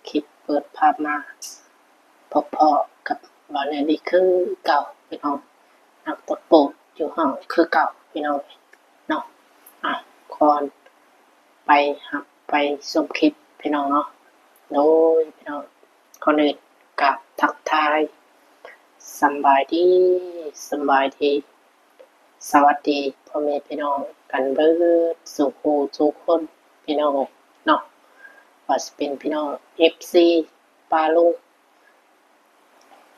ຄລິບເປີດພາບມາ ພົບພໍ້ກັບບ່າວແນດອີກຄືເກົ່າພີ່ນ້ອງ, ນັກຕົວໂປດຢູ່ຫ້ອງຄືເກົ່າພີ່ນ້ອງເນາະ. ອ່ະ ກ່ອນໄປຮັບໄປຊົມຄລິບພີ່ນ້ອງເນາະ, ໂດຍພີ່ນ້ອງ ກ່ອນອື່ນກາບທັກທາຍສຳບາຍດີ ສຳບາຍດີ ສະຫວັດດີພໍ່ແມ່ພີ່ນ້ອງກັນເບິດສູ່ຜູ້ສູ່ຄົນພີ່ນ້ອງເອີຍເນາະ, ວ່າຊິເປັນພີ່ນ້ອງເອັຟຊີປ້າລຸງ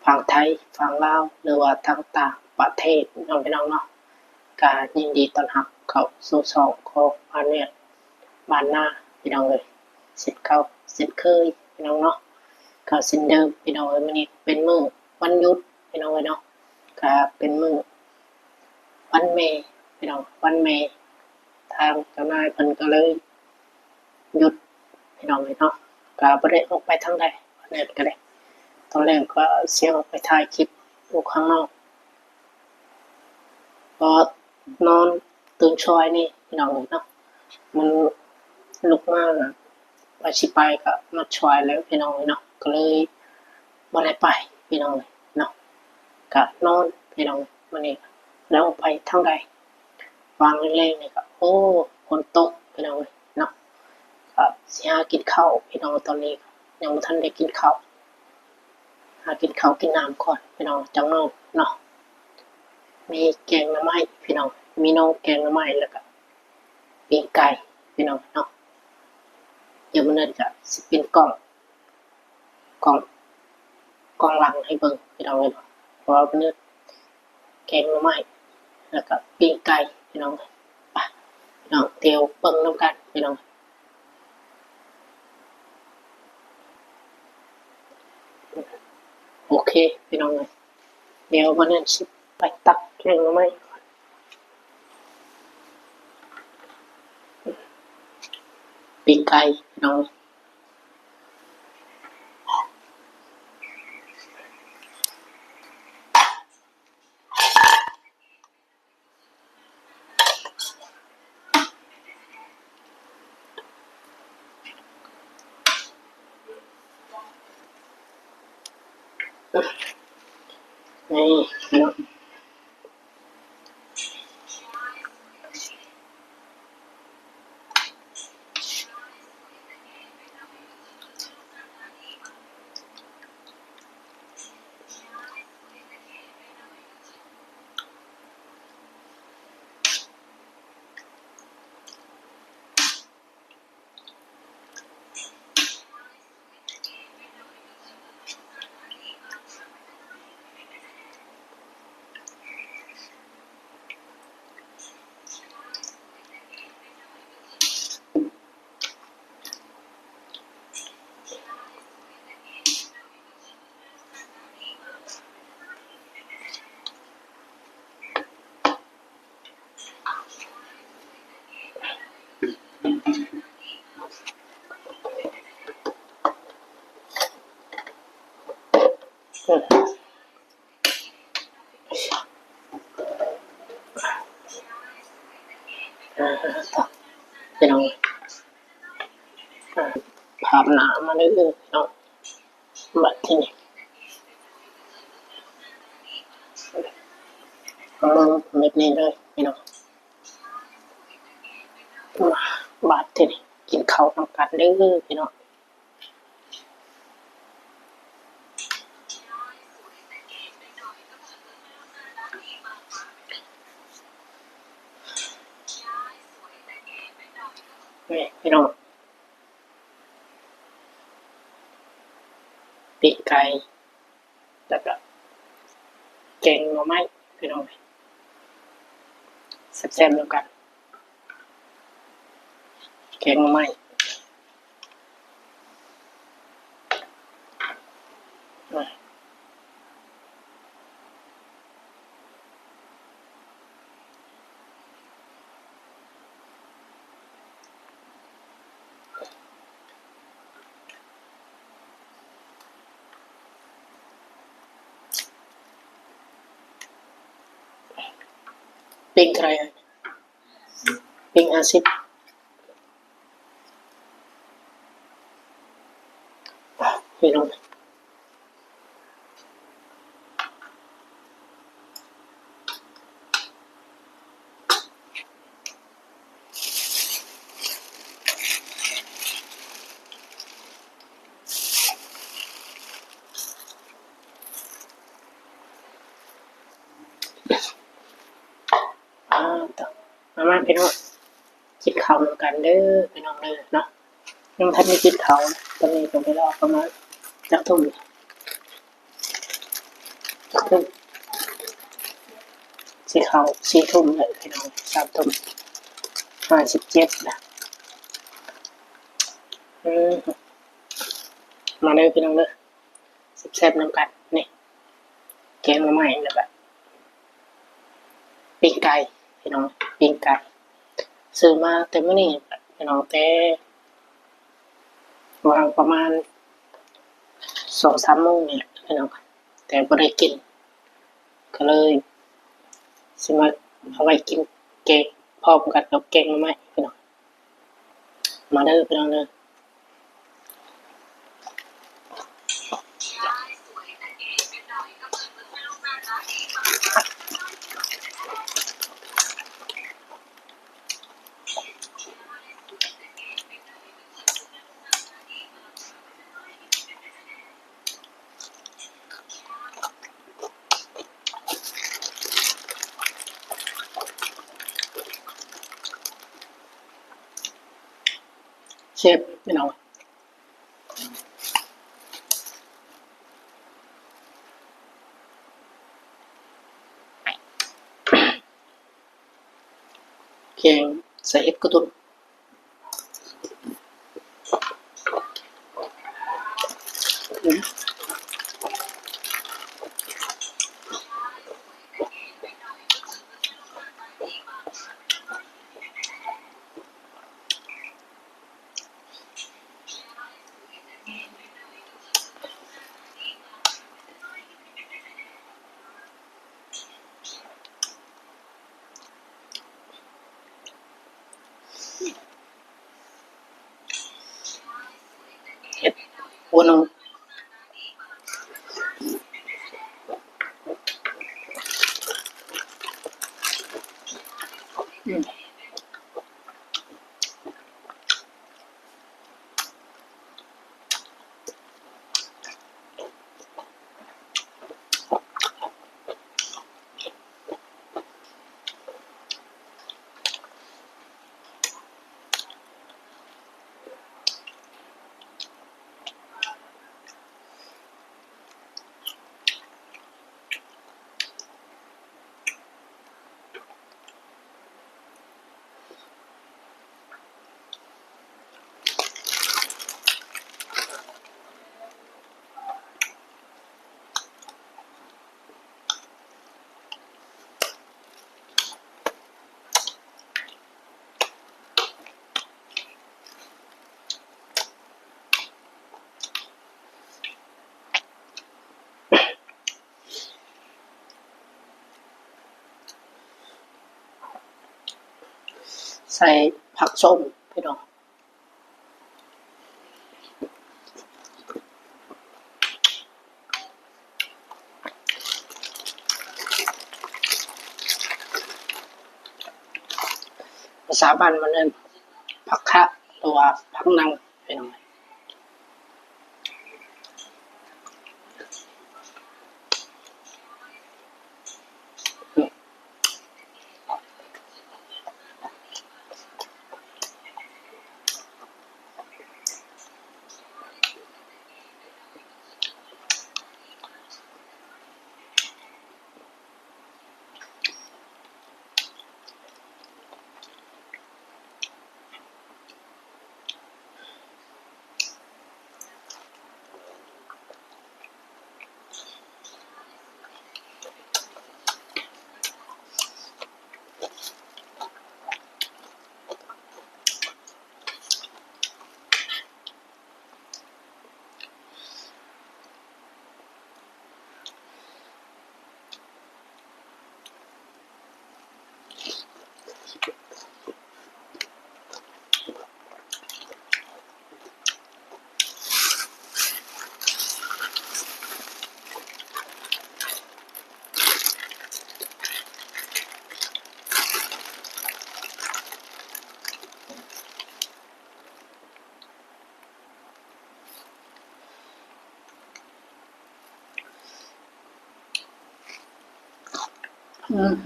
ຝັ່ງໄທ ຝັ່ງລາວ ຫຼືວ່າທາງຕ່າງປະເທດເນາະພີ່ນ້ອງເນາະ, ກະຍິນດີຕ້ອນຮັບເຂົ້າສູ່ຊ່ອງຂອງບ່າວແນດບ້ານນາພີ່ນ້ອງເອີຍ ເຊັ່ນເກົ່າເຊັ່ນເຄີຍພີ່ນ້ອງເນາະ. ກໍເຊັ່ນເດີມພີ່ນ້ອງເອີຍ ມື້ນີ້ເປັນມື້ວັນຢຸດພີ່ນ້ອງເອີຍເນາະ, ກະເປັນມື້ວັນແມ່ພີ່ນ້ອງ ວັນແມ່ ທາງເຈົ້ານາຍເພິ່ນກໍເລີຍຢຸດພີ່ນ້ອງເອີຍເນາະ, ກະບໍ່ໄດ້ອອກໄປທາງໃດ ຕອນແລກກໍໄດ້ ຕອນແລກກໍຊິອອກໄປຖ່າຍຄລິບຢູ່ຂ້າງນອກ ກໍນອນຕື່ນສວຍນີ້ພີ່ນ້ອງເອີຍເນາະ, ມັນລຸກມາ ວ່າຊິໄປກໍມັດສວຍແລ້ວພີ່ນ້ອງເອີຍເນາະ, ກໍເລີຍບໍ່ໄດ້ໄປພີ່ນ້ອງເອີຍເນາະ, ກະນອນພີ່ນ້ອງ. ມື້ນີ້ກະບໍ່ໄດ້ອອກໄປທາງໃດ ຫວ່າງແລງໆນີ້ກະ ໂອ້ ຝົນຕົກພີ່ນ້ອງເອີຍເນາະ, ກະຊິຫາກິນເຂົ້າພີ່ນ້ອງ, ຕອນນີ້ກະຍັງບໍ່ທັນໄດ້ກິນເຂົ້າ ຫາກິນເຂົ້າກິນນ້ຳກ່ອນພີ່ນ້ອງ ຈັ່ງນອນເນາະ. ມີແກງໜໍ່ໄມ້ພີ່ນ້ອງ ມີໜໍ່ແກງໜໍ່ໄມ້ ແລ້ວກະປີ້ງໄກ່ພີ່ນ້ອງເນາະ. ດຽວມື້ນີ້ກະຊິເປັນກ້ອງ ກ້ອງ ກ້ອງຫຼັງໃຫ້ເບິ່ງພີ່ນ້ອງເອີຍເນາະ, ເພາະວ່າມື້ນີ້ແກງໜໍ່ໄມ້ ແລ້ວກະປີ້ງໄກ່ພີ່ນ້ອງ. ໄປພີ່ນ້ອງ ດຽວເບິ່ງນຳກັນພີ່ນ້ອງ. ໂອເຄພີ່ນ້ອງເອີຍ ດຽວມື້ນີ້ຊິໄປຕັກແກງໜໍ່ໄມ້ ປີ້ງໄກ່ພີ່ນ້ອງ. ນີ້ເນາະ ພີ່ນ້ອງ ພາບໜ້າມາເລີຍເນາະ. ບາດທີນີ້ ເບິ່ງແບບນີ້ເລີຍພີ່ນ້ອງ. ມາ ບາດທີນີ້ ກິນເຂົ້ານຳກັນເດີພີ່ນ້ອງ. ນີ້ພີ່ນ້ອງ ປີ້ງໄກ່ ແລ້ວກະແກງໜໍ່ໄມ້ພີ່ນ້ອງ ແຊບໆນຳກັນ ແກງໜໍ່ໄມ້. ປີ້ງເທົ່າໃດ? ປີ້ງຫ້າສິບ. ພີ່ນ້ອງ. ອ້າວ ມາໆ ພີ່ນ້ອງ ກິນເຂົ້ານຳກັນເດີພີ່ນ້ອງເດີເນາະ. ຍັງບໍ່ທັນໄດ້ກິນເຂົ້າ ຕອນນີ້ກໍເວລາປະມານຈັກທຸ່ມ ຈັກທຸ່ມ ຊິເຂົ້າສີ່ທຸ່ມແລ້ວພີ່ນ້ອງ ສາມທຸ່ມຫ້າສິບເຈັດນະ. ອືມ ມາເດີພີ່ນ້ອງເດີ ແຊບໆ ນຳກັນ ນີ້ ແກງໜໍ່ໄມ້ ແລ້ວກະປີ້ງໄກ່ພີ່ນ້ອງ ປີ້ງໄກ່ ຊື້ມາແຕ່ມື້ນີ້ພີ່ນ້ອງ ແຕ່ວ່າງປະມານສອງສາມໂມງນີ້ແຫຼະພີ່ນ້ອງ ແຕ່ບໍ່ໄດ້ກິນ ກໍເລີຍຊິມາເອົາໄວ້ກິນແກງ ພ້ອມກັນກັບແກງໜໍ່ໄມ້ພີ່ນ້ອງ. ມາເດີພີ່ນ້ອງເດີ. ແຊບພີ່ນ້ອງ ແກງໃສ່ເຫັດກະຕຸນ. ເຮັດຫົວໜຶ່ງ. ອືມ. ໃສ່ຜັກສົ້ມພີ່ນ້ອງ. ພາສາບ້ານມັນເອີ້ນຜັກຄະ ຫຼືວ່າຜັກເນົ່າພີ່ນ້ອງ. ອ ອືມ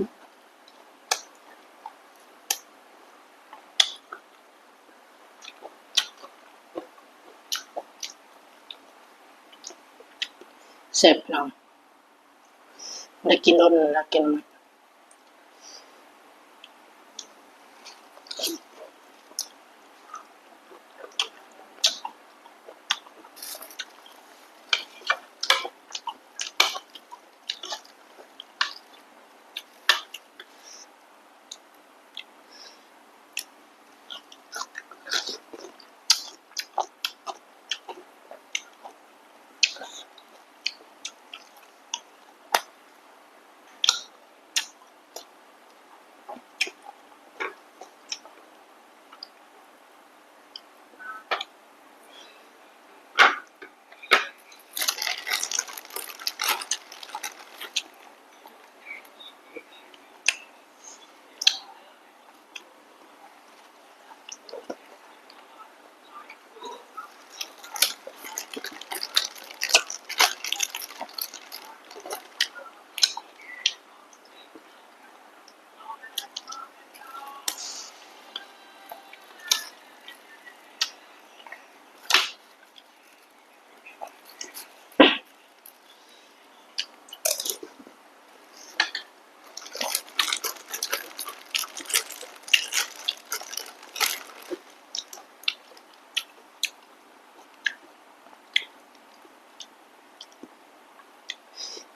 ແຊບເນາະ ໄດ້ກິນດົນແລ້ວ ກິນ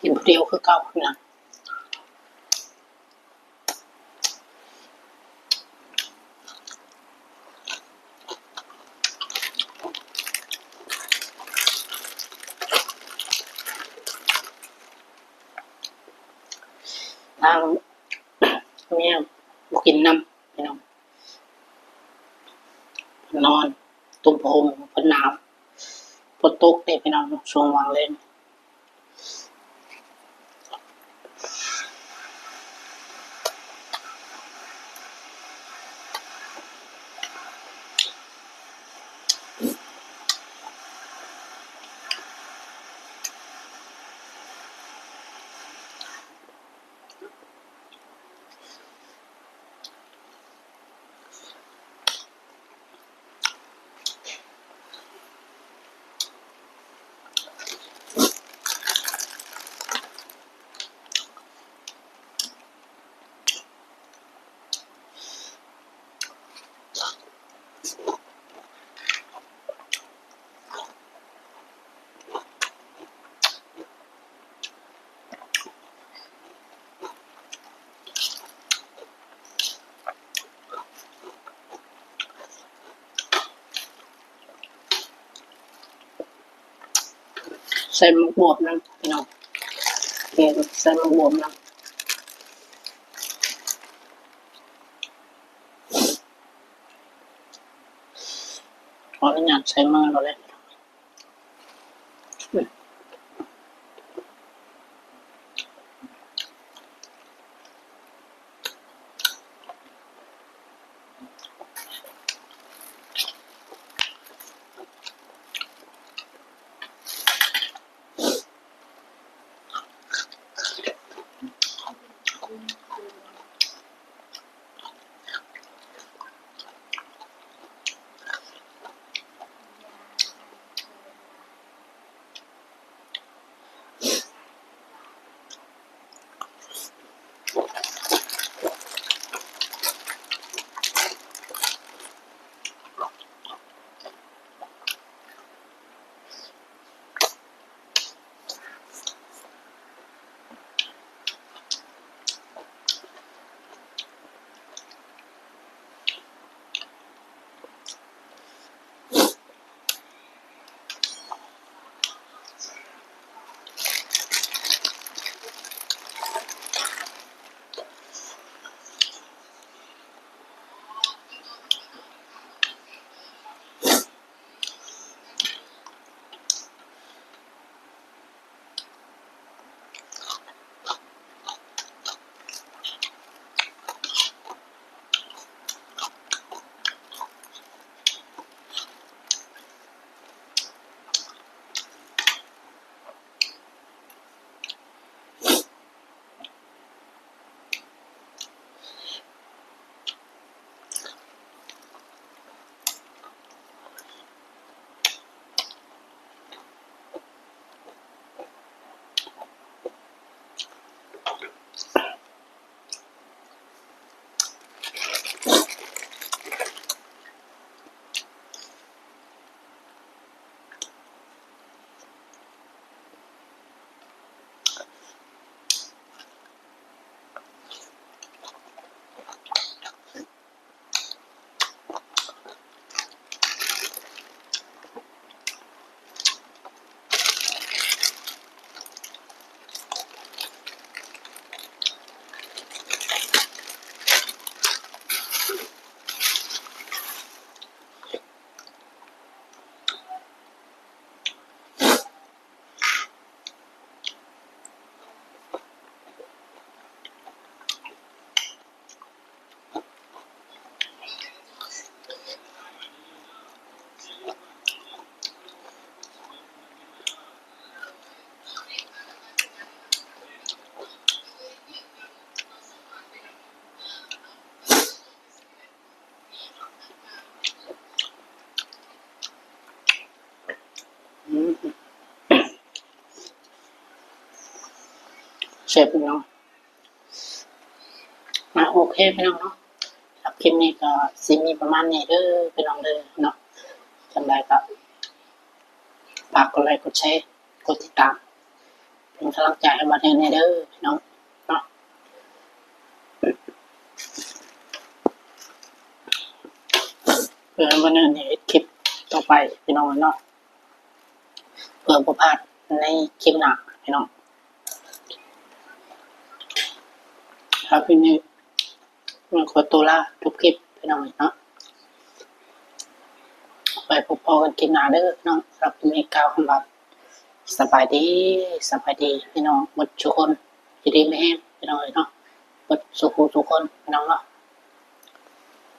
ກິນຜູ້ດຽວຄືເກົ່ານະ. ທາງເມຍບໍ່ກິນນຳ ພີ່ນ້ອງ ນອນ ຕຸ້ມຜ້າຫົ່ມ ເພິ່ນໜາວ ຝົນຕົກເດ້ ພີ່ນ້ອງ ຊ່ວງຫວ່າງແລງ. ໃສ່ໝາກບວບນຳ ພີ່ນ້ອງ ແກງໃສ່ໝາກບວບນຳ ຂໍອະນຸຍາດໃສ່ມືໂລດເດ້. ແຊບພີ່ນ້ອງ. ອ່າ ໂອເຄພີ່ນ້ອງເນາະ, ສຳລັບຄລິບນີ້ກໍຊິມີປະມານນີ້ເດີພີ່ນ້ອງເດີເນາະ. ຈັ່ງໃດກໍຝາກກົດໄລ ກົດແຊ ກົດຕິດຕາມ ເປັນກຳລັງໃຈໃຫ້ບ່າວແນວແດ່ເດີພີ່ນ້ອງເນາະ, ເພື່ອໃຫ້ບ່າວແນວໄດ້ເຮັດຄລິບຕໍ່ໄປພີ່ນ້ອງເນາະ, ເພື່ອບໍ່ພາດໃນຄລິບໜ້າພີ່ນ້ອງ. ແລ້ວຄລິບນີ້ ມັນຂໍຕົວລາຈົບຄລິບພີ່ນ້ອງເນາະ, ໄວ້ພົບພໍ້ກັນຄລິບໜ້າເດີພີ່ນ້ອງ. ສຳລັບຄລິບນີ້ກ່າວຄຳວ່າ ສະບາຍດີ, ສະບາຍດີພີ່ນ້ອງເບິດສູ່ຄົນ, ຢູ່ດີມີແຮງພີ່ນ້ອງເອີຍເນາະ, ເບິດສູ່ຜູ້ສູ່ຄົນພີ່ນ້ອງເນາະ.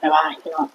ບາຍບາຍພີ່ນ້ອງ.